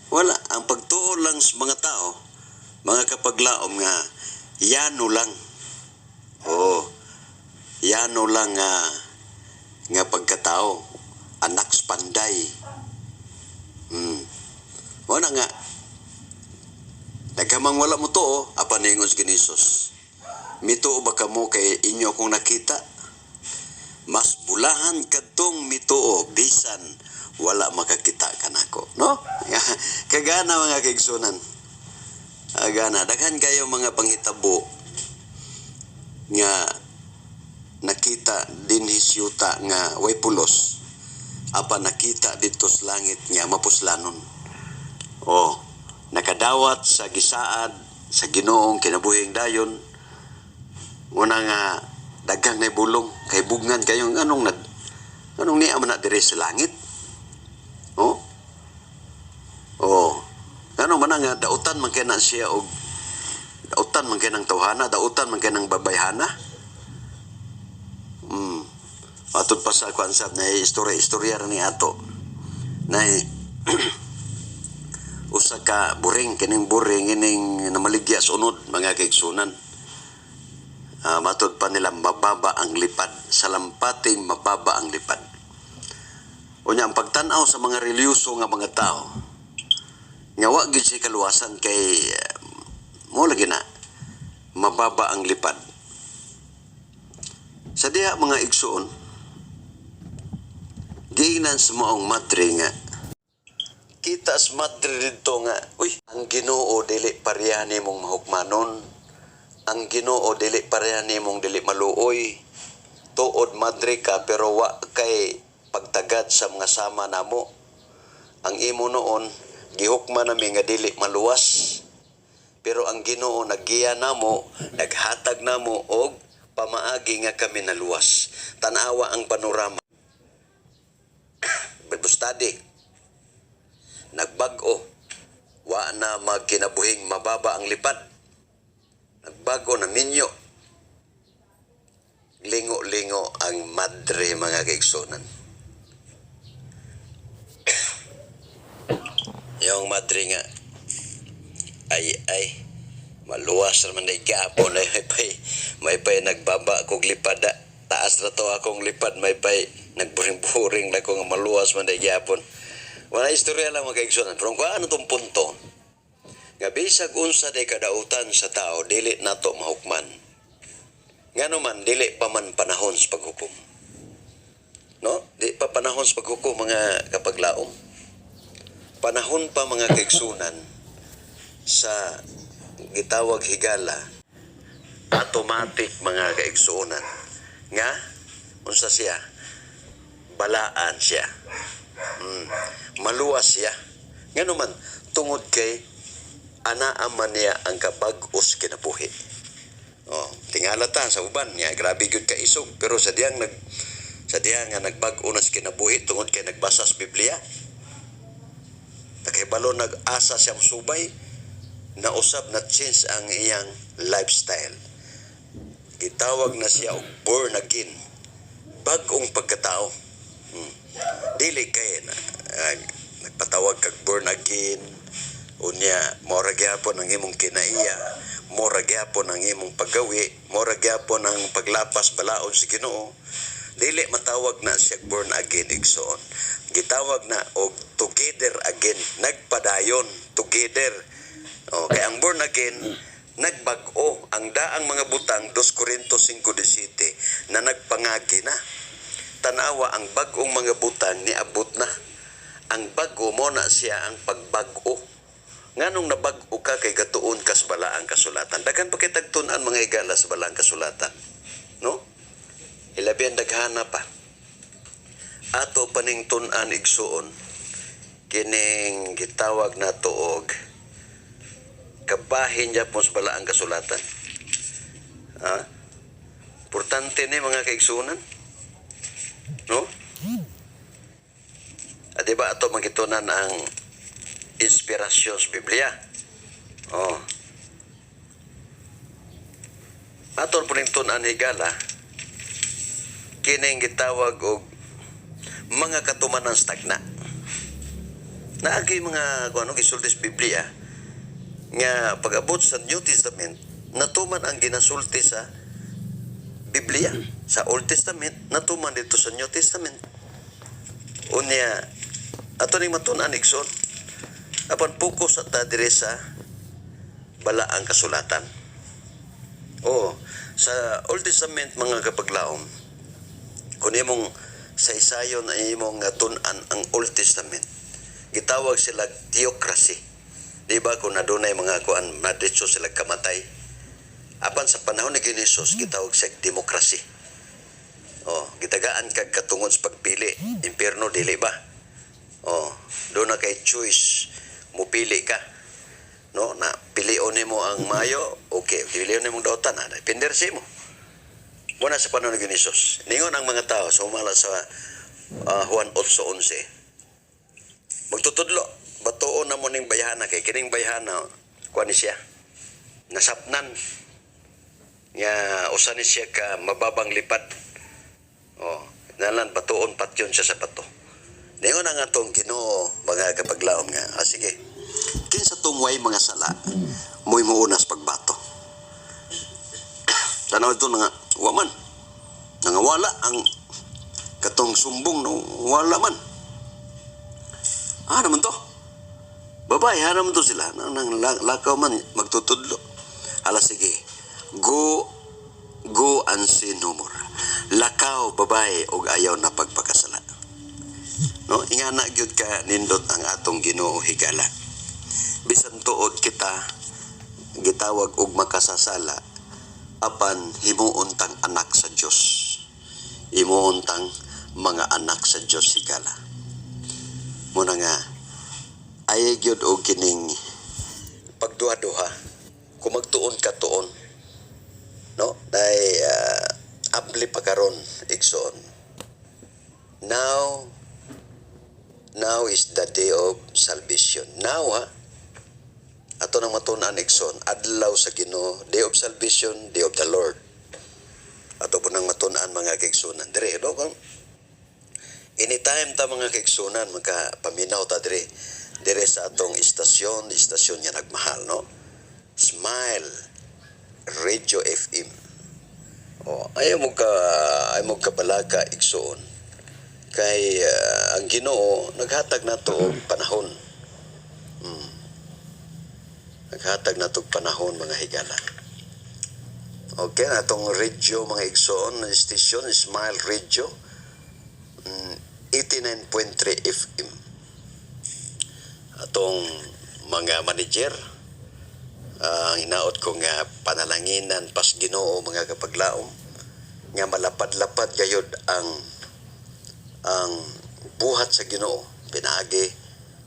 Wala, ang pagtuo lang sa mga tao, mga kapaglaom, nga yano lang. Oh, yano lang nga pagkatao, anak sa panday. Wala nga nagkamang wala mo tuo, apan ningon si Hesus, "Mituo ba kamo kay inyo akong nakita?" Mas bulahan kadtong mituo bisan wala makakita kanako, no? Kagana, mga kaigsunan. Agana, daghan kayo mga panghitabo nga nakita dinhi sa yuta nga way pulos, apan nakita didto sa langit nga mapuslanon. Oh, nakadawat sa gisaad sa Ginoong kinabuhing dayon. Una nga daghang naibulong kay bugnan kayo, anong niya man na diri sa langit? Oh, ano man nga dautan man kay na siya og dautan man kay ng tawhana, dautan man kay ng babayhana. Atod pa sa kwan sab na istorya istorya ra ni ato. Na usa ka buring, kining buring ining namaligya sa unod, mga kaigsunan. Matod pa nila, mababa ang lipad sa lampating, mababa ang lipad. Unya ang pagtan-aw sa mga relihiyoso nga mga tao nga wa gyud siya kaluwasan kay mo lagi na mababa ang lipad. Sa diha, mga igsuon, giingnan sa maong madre nga kita sa madre didto nga, uy, ang Ginoo dili pareha nimong mahukmanon. Ang Ginoo dili pareha nimong dili maluoy. Tuod madre ka, pero wa kay pagtagad sa mga sama namo. Ang imo noon gihukman nami nga dili maluwas. Pero ang Ginoo naggiya namo, naghatag namo og pamaagi nga kami naluwas. Tanawa ang panorama. Bible study. Nagbag-o. Wa na magkinabuhing mababa ang lipad. Nagbago na minyo. Lingo-lingo ang madre, mga kaigsunan. Yung madre nga, ay ay, maluwas naman ay gapon ay may pay nagbaba kog lipada. Taas na to akong lipad, may pay nagburing-buring na ko nga maluwas man ay gyapon. Wala, istorya lang, mga kaigsunan. Pero kung ano tong punto, nga bisag unsa day kadautan sa tao, dili nato mahukman. Ngano man, dili pa man panahon sa paghukom. No? Di pa panahon sa paghukom, mga kapaglaom. Panahon pa, mga kaigsunan, sa gitawag higala, automatic, mga kaigsunan, nga unsa siya, balaan siya, maluwas siya. Ngano man, tungod kay anaa man niya ang kabag-os kinabuhi. Oh, tingala ta sa uban nga grabe gyud ka isog, pero sa diyang nga nagbag-o na sa kinabuhi tungod kay nagbasa sa Biblia, nakahibalo, nag-asa siya subay na usab na change ang iyang lifestyle. Gitawag na siya og born again, bag-ong pagkatao. Dili kay na, nagpatawag kag born again, unya mora gyapon ang imong kinaiya, mora gyapon ang imong paggawi, mora gyapon ang paglapas balaod sa Ginoo. Dili matawag na siya born again, igsoon. Gitawag na og together again, nagpadayon together. Okay, ang born again, nagbag-o ang daang mga butang, 2 Corinto 5:17, na nagpangagi na. Tanawa ang bag-ong mga butang niabot na. Ang bag-o mo na siya ang pagbag-o. Nganong nabag-o ka? Kay gatuon kas balaang kasulatan. Daghan pa kay tagtun-an, mga higala, sa balaang kasulatan. No? Ilabihan daghana pa. Ato paning tun-an, igsuon, kining gitawag na og kabahin gyapon sa balaang kasulatan. Ha? Importante ni, mga kaigsunan. No? At di ba ato magitunan ang inspirasyon sa Biblia? Oh. Ato po ning tun-an, higala, kining gitawag og mga katumanan sa tagna. Naagi mga kung ano gisulti sa Biblia nga pag-abot sa New Testament, natuman ang ginasulti sa Biblia. Sa Old Testament, natuman dito sa New Testament. Unya, ato ning matun-an, igsoon. Apan focus ta dire sa balaang kasulatan. Oo, sa Old Testament, mga kapaglaom, Kung imong saysayon ay imong tun-an ang Old Testament, gitawag sila theocracy. Di ba kung nadunay mga kuan, maditso sila kamatay. Apan sa panahon ni Jesus, gitawag siya demokrasy. Oh, gitagaan kag katungod sa pagpili. Impierno, dili ba? Oh, duna kay choice, mupili ka. No, na pilion nimo ang mayo, okay, pilion nimo ang dautan, ah, depende sa imo. Muna sa panahon ni Jesus. Ningon ang mga tao sa umala sa Juan 8:11. Magtutudlo, batuon na mo ning bayhana kay kining bayhana, kuan ni siya. Nasapnan nga usa ni siya ka mababang lipad. Oh, nalan batuon patyon siya sa bato. Ningon ang atong Ginoo, mga kapaglaom, nga, ah, sige. Kinsa tong way mga sala, mo'y muunas pagbato. Tanaw ito nga, wa man. Nangawala ang katong sumbong, no, wala man. Ah, naman to. Babae, ha naman to sila. Nang lakaw man, magtutudlo. Hala sige, go, go and sin no more. Lakaw, babae, og ayaw na pagpakasala. No, ingana gyud ka nindot ang atong Ginoo, higala. Bisan tuod kita gitawag og makasasala, apan himuon tang anak sa Dios. Himuon tang mga anak sa Dios, higala. Muna nga ay gyud og kining pagduha-duha kung magtuon ka tuon, no, dahil abli pa karon, igsoon. Now is the day of salvation now, ha. Ato nang matun-an, igsoon, adlaw sa Ginoo, day of salvation, day of the Lord. Ato po nang matun-an, mga kaigsunan, dire, no? Kung anytime ta, mga kaigsunan, maka paminaw ta dire dire sa atong istasyon, istasyon nga nagmahal, no, Smile Radio FM. Oh, ayaw mo kabalaka, igsoon, kay ang Ginoo naghatag nato og panahon. Naghatag nato og panahon, mga higala. Okay, atong radio, mga igsoon, station Smile Radio 89.3 FM. Atong mga manager, ang hinaot ko nga panalanginan pas Ginoo, mga kapaglaom, nga malapad-lapad gayod ang buhat sa Ginoo pinaagi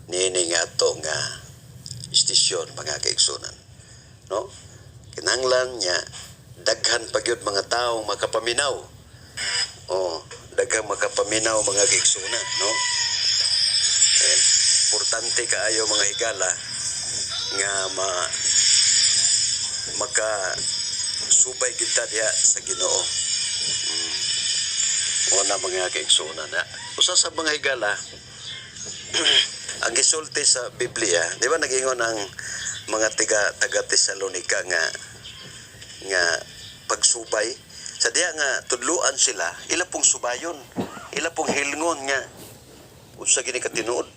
niini nga ato nga istasyon, mga kaigsunan, no? Kinahanglan niya daghan pa gyud mga tawo makapaminaw. Oh, daghang makapaminaw, mga kaigsunan, no? Eh, importante kaayo, mga higala, nga maka subay kita diha sa Ginoo. Una, mga kaigsunan na usa sa mga higala ang gisulti sa Biblia, di ba nagingon ang mga tiga taga Tesalonica nga nga pagsubay sa diha nga tudluan sila, ila pong subayon, ila pong hilngon nga unsa gini ka tinuod,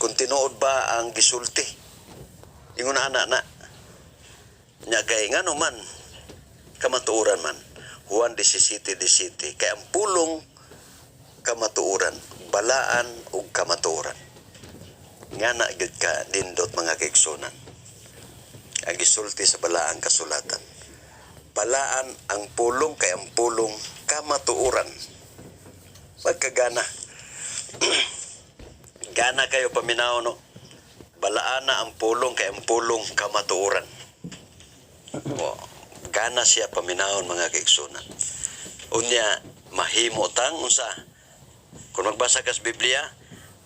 kung tinuod ba ang gisulti. Ingon ana na nya kay ngano man kamatuoran man. Juan 17:17, kay ang pulong kamatuoran, balaan ug kamatuoran. Nga na gyud ka nindot, mga kaigsunan, ang gisulti sa balaang kasulatan: balaan ang pulong kay ang pulong kamatuoran. Pagkagana gana kayo paminaw, no? Balaan na ang pulong kay ang pulong kamatuoran. O, gana siya paminawon, mga kaigsunan. Unya mahimo tang unsa? Kung magbasa ka sa Biblia,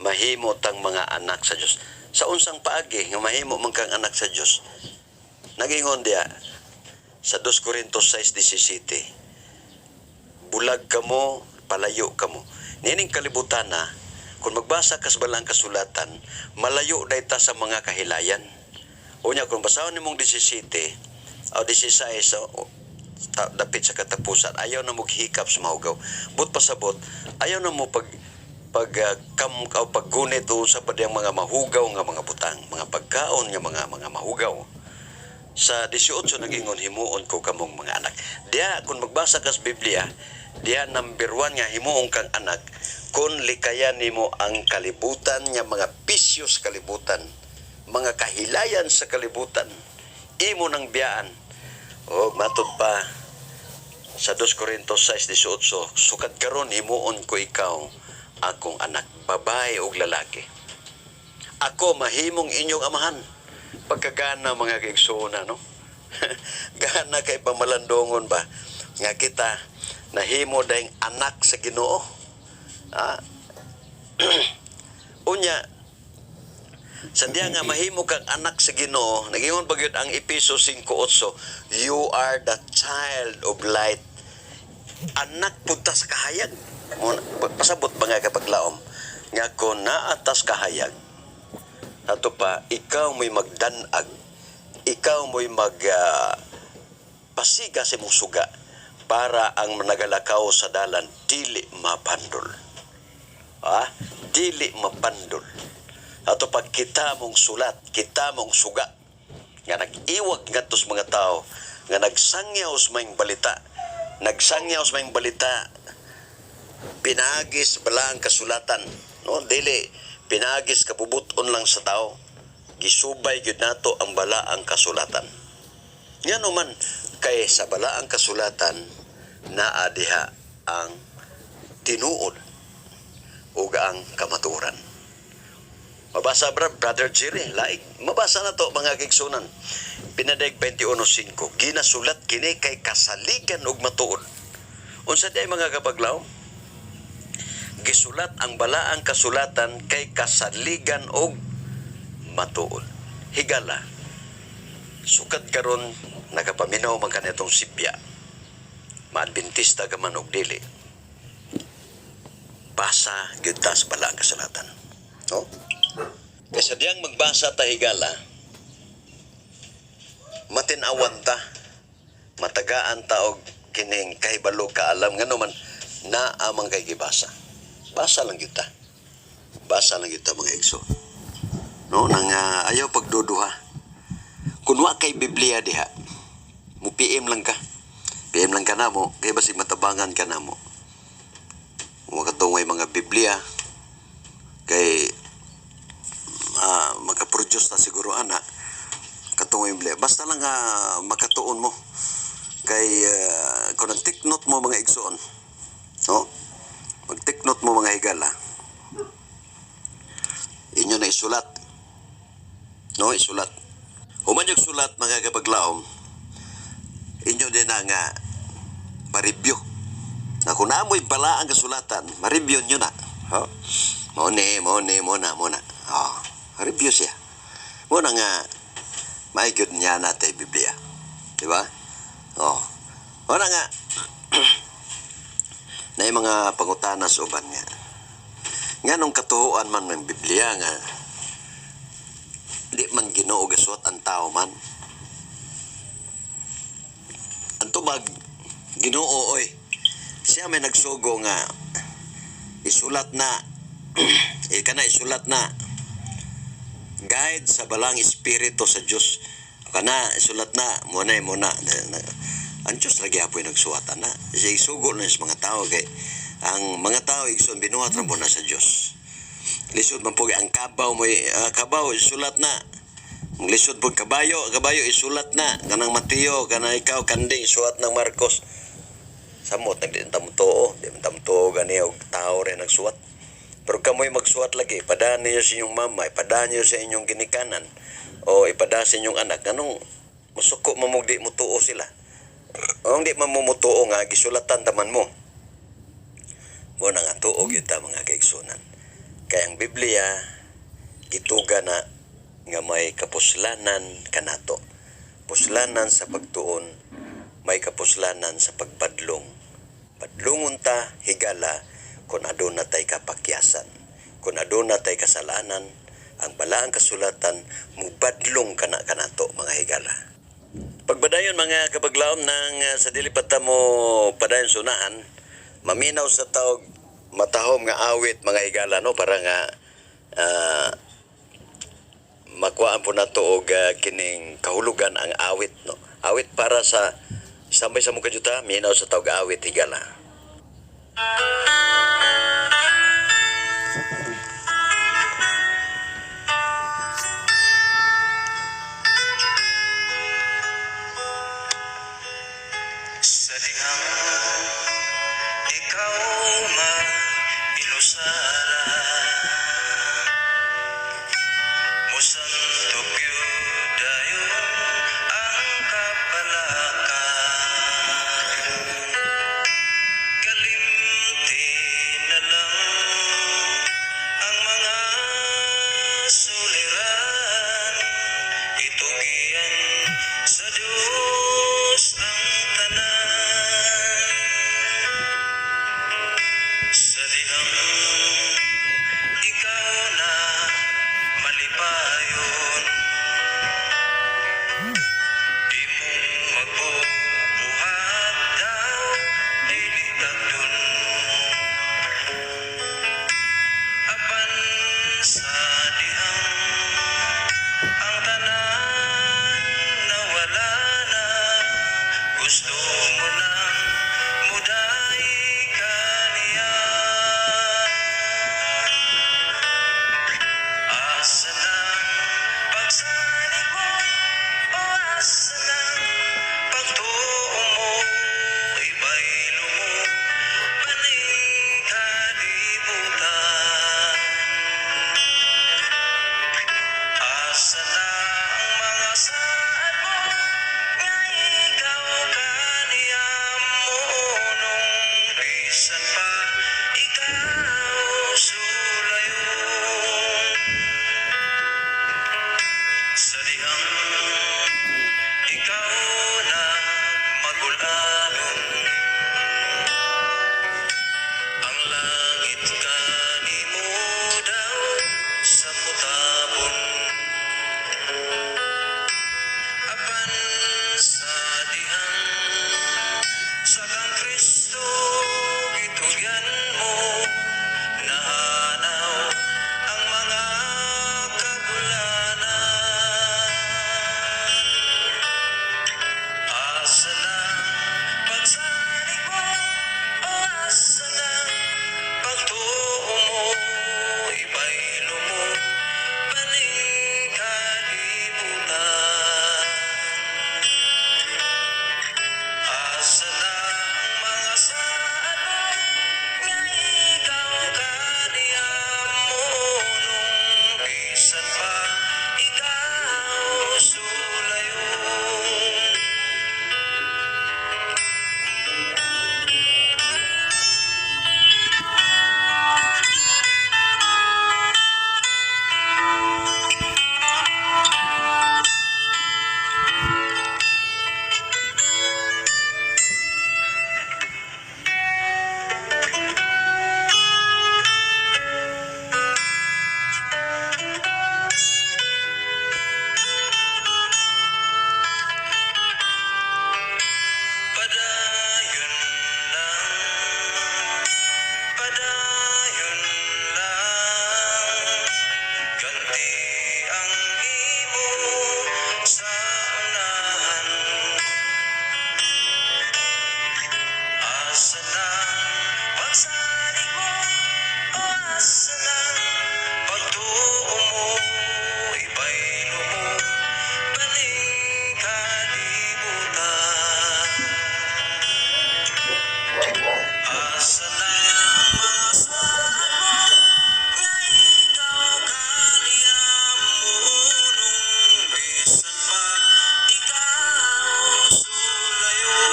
mahimo tang mga anak sa Dios. Sa unsang paagi nga mahimo man kang anak sa Dios? Nagingon diya sa 2 Corintios 6:17, bulag kamo, palayo kamo. Niining kalibutan na, kung magbasa ka sa balaang kasulatan, malayo dayta sa mga kahilayan. Unya, kung basahon nimong 17 o 16, o, dapit sa katapusan, ayaw na mo hikap sa mahugaw. But pasabot, ayaw na mo pag pag kam o paggunit o sa padiyang mga mahugaw nga mga butang, mga pagkaon nga mga mahugaw. Sa 18 nagingon, himuon ko kamong mga anak. Diya kung magbasa ka sa Biblia, Diha number 1 nga himuong kang anak kung likayan nimo ang kalibutan nga mga bisyo sa kalibutan, mga kahilayan sa kalibutan, imo nang biyaan. O matud pa sa 2 Corinto 6:18, sukad karon himuon ko ikaw akong anak, babae ug lalaki. Ako mahimong inyong amahan. Pagkagana, mga kaigsoona, no? Gana kay pamalandongon ba nga kita nahimo dayong anak sa Ginoo. Ah. Unya, sa diya nga mahimo kang anak sa Ginoo, nagingon pa gyud ang Epeso 5:8, "You are the child of light." Anak pud ta sa kahayag. Pasabot ba nga kapaglaom nga kung naa ta sa kahayag, ato pa, ikaw mo'y magdanag, ikaw mo'y mag pasiga sa imong suga para ang nagalakaw sa dalan dili mapandol. Ah, dili mapandol. Ato pag kita mong sulat, kita mong suga nga nag-iwag ngadto sa mga tao nga nagsangyaw sa maayong balita, nagsangyaw sa maayong balita pinaagi sa balaang kasulatan, no? Dili pinaagi sa kabubuton lang sa tao. Gisubay gyud nato ang balaang kasulatan. Ngano man? Kay sa balaang kasulatan naa diha ang tinuod ug ang kamatuoran. Mabasa bra, Brother Jerry, laig. Mabasa na to, mga kaigsunan. Pinadeg 21.5. Ginasulat kini kay kasaligan ug matuod. Unsa diay, mga kapaglaom? Gisulat ang balaang kasulatan kay kasaligan og matuod. Higala. Sukad karon nagapaminaw man kanitong sibya. Maadventista ka man og dili. Basa gyud ta sa balaang kasulatan. No? Kaysa diyang magbasa ta, higala, matinawan ta, matagaan ta og kining kahibalo, kaalam, ngano man naa man kay gibasa. Basa lang gyud ta. Basa lang gyud ta, mga igso. No, nang ayaw pagduduha. Kun wa kay Biblia diha, mo PM lang ka. PM lang ka namo, kay basig matabangan ka namo. Wa katong mga Biblia kay makaproduce na siguro ana katong Biblia. Basta lang makatuon mo kay kung ang take note mo, mga igsoon, no? Mag take note mo, mga higala. Inyo na isulat. No, isulat. Human yung sulat, mga kapaglaom, inyo din na nga ma-review. Na kung naamoy bala ang kasulatan, ma-review nyo na. Ho? Mo ni, mo ni, mo na, mo na. Oh, review siya. Mo na nga, may good niya natin Biblia. Di ba? Oh. Mo na nga, na yung mga pangutana sa uban nga. Nga nung katuhuan man ng Biblia nga, di man Ginoo gasuwat, ang tao man. Ang tubag, Ginoo oy. Siya may nagsugo nga isulat na, ika na isulat na guide sa balang espiritu sa Dios, kana isulat na mo na mo na. Ang Dios lagi apoy nagsuwatan na siya, isugo na sa mga tao kay ang mga tao, igsoon, binuhat ra po na sa Dios. Lisod man po ang kabaw mo, kabaw isulat na. Ang lisod po kabayo, kabayo isulat na kanang Mateo, kanang ikaw kanding isulat ng Marcos. Samot nagdi ta tuo, di man ta tuo gani og tao rin nagsuwat. Pero kamoy magsuwat lagi, ipadaan niyo sa inyong mama, ipadaan niyo sa inyong ginikanan o ipadaan sa inyong anak. Anong musuko mamog di mo tuo sila? O di man mo mutuo nga gisulatan taman mo. Mo na nga tuo gyud ta, mga kaigsunan. Kay ang Biblia gituga na nga may kapuslanan kanato. Puslanan sa pagtuon, may kapuslanan sa pagbadlong. Badlongon ta, higala, kung aduna tay kapakyasan. Kung aduna tay kasalanan, ang balaang kasulatan mubadlong kana kanato, mga higala. Pagbadayon, mga kapaglaom, ng sa dili pa ta mo padayon sunahan, maminaw sa tawag matahom nga awit, mga higala, no, para nga makuhaan po nato og kining kahulugan ang awit, no? Awit para sa sambay sa mong kadyuta, minaw sa tawag awit, higala. Sa dihang ikaw mag-inusara, Musanto gyud dayon ang kabalaka. Kalimti na lang ang mga suliran. Itugian sa Diyos ang tanan. Sa dihang ikaw na malipayon, di mo magbubuhat daw dili tagdon. Apan sa dihang ang tanan nawala na, gusto mo nang muday kaniya. Asa nang pagsalig mo o asa nang pagtuo mo? Ibaylo mo ba ning kalibutan? Asa na ang mga saad mo nga ikaw kaniya nung bisan pa ikaw sulayon? Sa dihang ikaw na magulanon, ang langit kanimo daw sa mutabon. Apan sa dihang sa kang Kristo gitugyan mo, nahanaw ang mga kagulanan. Asa na pagsalig mo o asa na pagtuo mo? Ibaylo mo ba ning kalibutan? Asa na ang mga saad mo nga ikaw kaniya mo nung bisan pa ikaw sulayon? Padayon lang, padayon lang, ganti ang imo sa unahan. Asa na pagsalig mo o asa na pagtuo mo? Ibaylo mo ba ning kalibutan? Asa na ang mga saad mo nga ikaw kaniya mo nung bisan pa ikaw sulayon?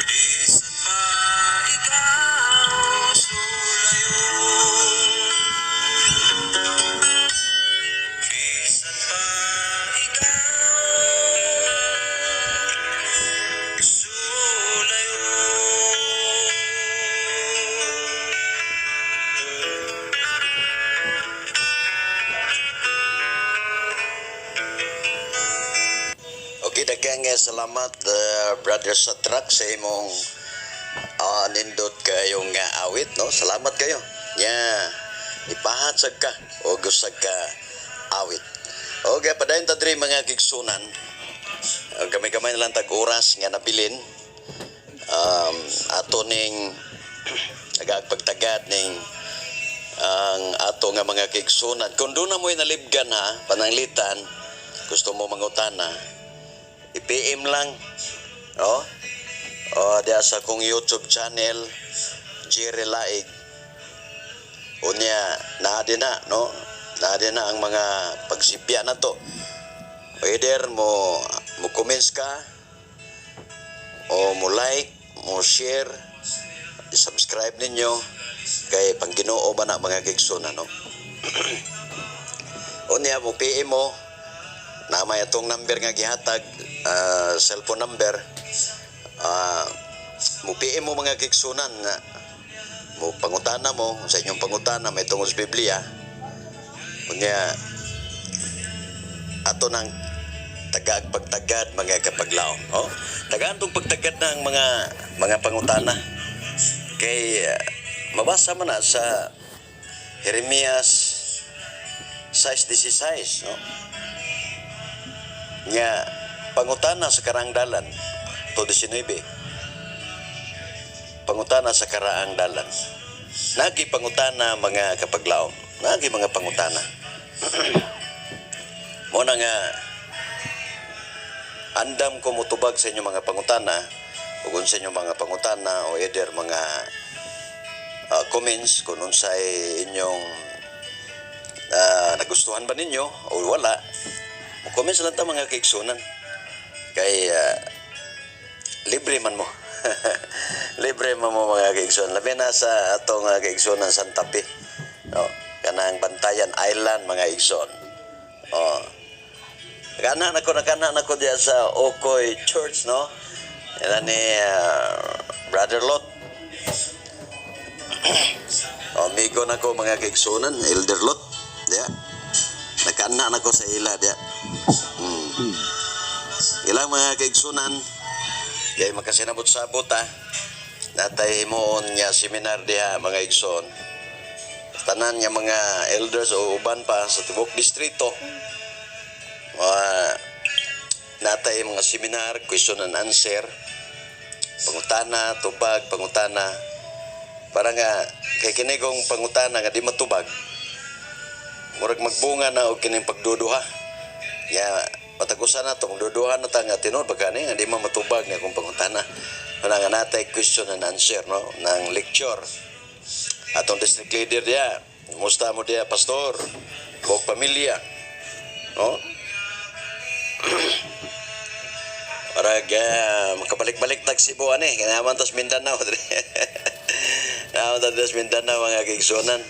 Bisan pa ikaw sulayon. Bisan pa ikaw sulayon. Okay, daghang salamat, Brother Satrak, sa imong nindot kayong awit, no? Salamat kayo. Nya, ipahat sad ka o gusag ka awit. Okay, padayon ta diri, mga kigsunan. Gamay-gamay na lang tag oras nga nabilin. Ato ning nagpagtagad ning ang ato nga mga kaigsunan. Kung doon na mo'y nalibgan ha, pananglitan, gusto mo mangutana, i-PM lang. No? O, diya sa kong YouTube channel, Jerry Laig. Unya, naa din na, no? Naa din na ang mga pagsipya na to. Either mo comments ka, o mo like, mo share, i-subscribe ninyo, kay pang Ginoo ba na, mga kaigsunan, no? Unya, mo PM mo, na may atong number nga gihatag, cellphone number, mo PM mo, mga kaigsunan, nga mo pangutana mo sa inyong pangutana may tungod sa Biblia. Unya, ato nang tagaag pagtagad, mga kapaglaom, oh, tagaan tong pagtagad ng mga pangutana kay mabasa man na sa Jeremias 6:16, no, nga pangutana sa karaang dalan 2:19. Pangutana sa karaang dalan. Nagi pangutana, mga kapaglaom. Nagi mga pangutana. Mo na nga andam ko mutubag sa inyong mga pangutana ug sa inyong mga pangutana o either mga comments kung unsay inyong nagustuhan ba ninyo o wala. Mo comments lang ta, mga kaigsunan, kay libre man mo, libre man mo, mga kaigsunan, labi na sa atong kaigsunan Santa Fe, no, kanang Bantayan Island, mga igsoon. Oh, nakana nako diya sa Okoy Church, no, yan ni Brother Lot. Amigo na ko, mga kaigsunan, Elder Lot diya. Nakana nako sa ila diya. Ilang mga kaigsunan kay makasinabot-sabot ha. Natay himuon nga seminar diha, mga igsoon. Tanan nga mga elders o uban pa sa tibok distrito. Mga natay mga seminar, question and answer. Pangutana, tubag, pangutana. Para nga kay kini kong pangutana nga di matubag, murag magbunga na og kining pagduduha. Ya, patagusan na to, kung duduha na ta nga tinuod ba kani nga di man matubag nga akong pangutana. Wala nga natay question and answer, no, ng lecture. Atong district leader diya, kumusta mo diya, pastor? Buok pamilya. No? Parag makabalik-balik tag Cebu ani, kaya naman tas Mindanao dre. Naman tas Mindanao, mga kaigsunan.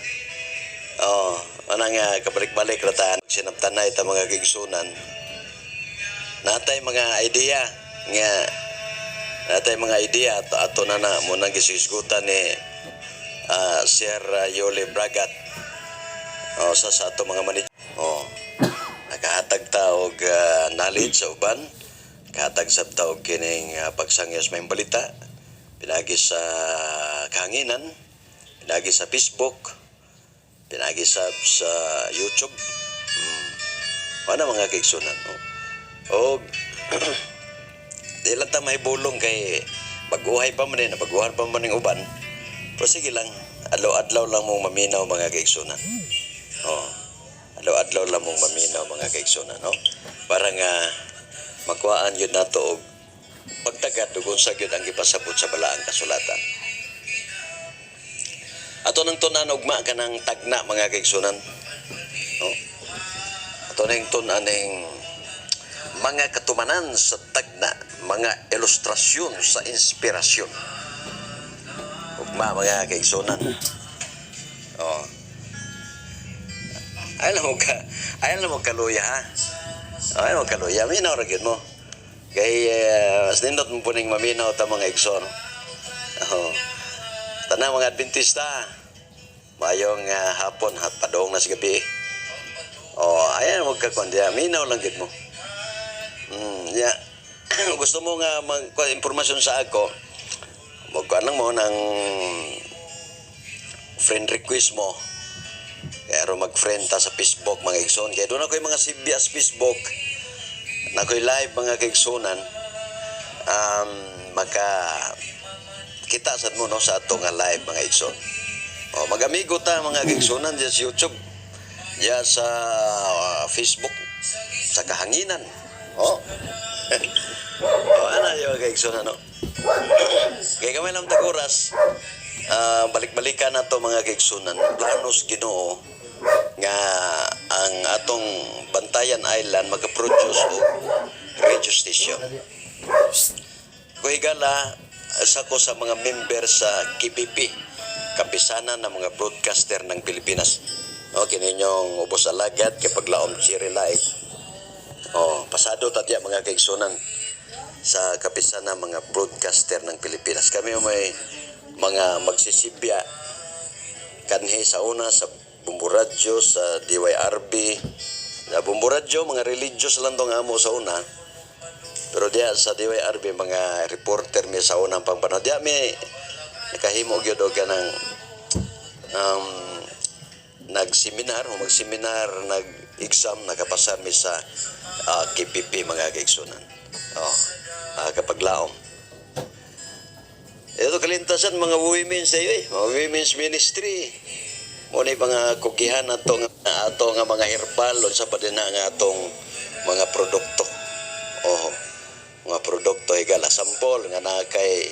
Oh, mana nga kabalik-balik ra ta sinabtanay ta, mga kaigsunan. Natay mga idea nga natay mga idea ato, ato na na mo nang gisusgutan ni Sir Yoli Bragat, oh, sa ato mga manager. Oh, nakahatag ta og knowledge sa uban, kahatag sab ta og kining pagsangyo sa maayong balita pinagi sa kahanginan, pinagi sa Facebook, pinagi sa YouTube. Wala, mga kaigsunan, no? Og di lang ta mahibulong kay baguhay pa man din, baguhan pa man ning uban. Pero sige lang, adlaw-adlaw lang mong maminaw, mga kaigsunan. Oh. Adlaw-adlaw lang mong maminaw, mga kaigsunan, no? Para nga makuhaan yun nato og pagtagad ug unsa gyud ang gipasabot sa balaang kasulatan. Ato nang tun-an ugma kanang tagna, mga kaigsunan. No? Ato nang tun-an ning mga katumanan sa tagna, mga ilustrasyon sa inspirasyon. Ugma, mga kaigsunan. Oh. Ay lang mo kaluya ha. Ay mo kaluya, minaw ra gyud mo. Kay mas nindot mo puning maminaw ta, mga igsoon. Oh. Tanang mga Adventista, mayong hapon hat padong na sa gabi. Oh, ayan mo ka kuan diya, minaw lang gyud mo. Yeah. Gusto mo nga mag kuan impormasyon sa ako, magkuan lang mo ng friend request mo. Pero mag-friend ta sa Facebook, mga igsoon. Kaya doon ako yung mga CBS Facebook. Na ako'y live, mga kaigsunan. Maka Makita sad mo, no, sa ato nga live, mga igsoon. Oh, magamigo ta, mga kaigsunan, diya sa YouTube, diya sa Facebook, sa kahanginan. Oh. Oh, ana yung kaigsunan, no. Kay gamay lang tag oras, balik-balikan na to, mga kaigsunan. Planos Ginoo nga ang atong Bantayan Island maka-produce og radio station. Kuhigala sa ko sa mga member sa KBP, Kapisanan ng mga Broadcaster ng Pilipinas. No, kininyong ubos alagad kay paglaom Cherry Light. Oh, pasado ta diya, mga kaigsunan, sa Kapisanan ng mga Broadcaster ng Pilipinas. Kami may mga magsisibya kanhi sa una sa Bumbu Radyo, sa DYRB. Sa Bumbu Radyo, mga religious lang tong amo sa una. Pero diya sa DYRB, mga reporter mi sa unang pangpanahon. Diya mi nakahimo gyud og kanang nagseminar o magseminar, nag-exam, nakapasar mi sa KPP, mga kaigsunan. Oh, kapaglaom. Ito kalintasan mga women's eh, mga women's ministry. Mo ni mga kugihan ato nga ato nga mga herbal unsa pa din na nga atong mga produkto. Oh, mga produkto, higala, sampol nga naa kay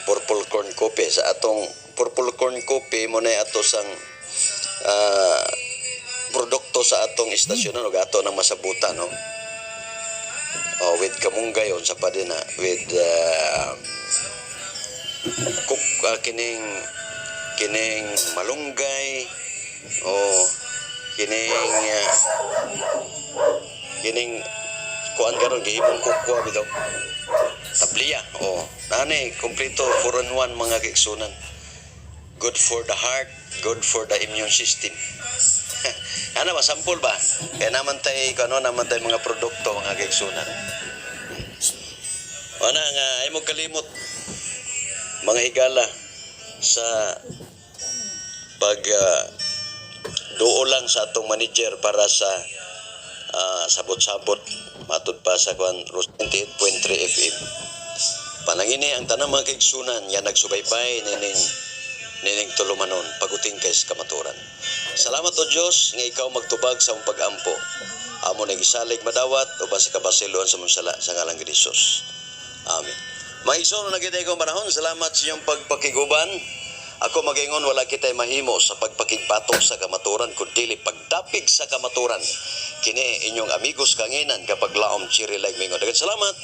purple corn coffee. Sa atong purple corn coffee mo na ato sang produkto sa atong istasyon ug ato nang masabutan, no. Oh, with kamunggay, unsa pa din na with cook kining kining malunggay o kining kining kuan karon gihimong kukwa bitaw, tabliya. Oh, nani kompleto, 4 in 1, mga kaigsunan. Good for the heart, good for the immune system. Ano ba, sampol ba kaya naman tay ano naman tay mga produkto, mga kaigsunan. Ana nga ay mo kalimot, mga higala, sa pag duo lang sa atong manager para sa sabot-sabot matud pa sa kwan 28.3 FM. Panangini ang tanang mga kaigsunan nga nagsubaybay nining nining tulumanon paguting kay sa kamaturan. Salamat o Dios nga ikaw magtubag sa among pag-ampo. Amo nang gisalig madawat uban sa kabasiluan sa mong sala sa ngalan ni Jesus. Amen. Mga igsoon, na kita ikaw panahon. Salamat sa inyong pagpakiguban. Ako magaingon, wala kita'y mahimo sa pagpakigbatok sa kamaturan kun dili pagdapig sa kamaturan. Kini inyong amigos kanginan kapag laom Cherry Like Mingon. Daghang salamat.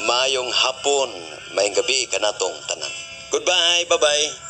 Mayong hapon, mayong gabi kanatong tanan. Goodbye. Bye-bye.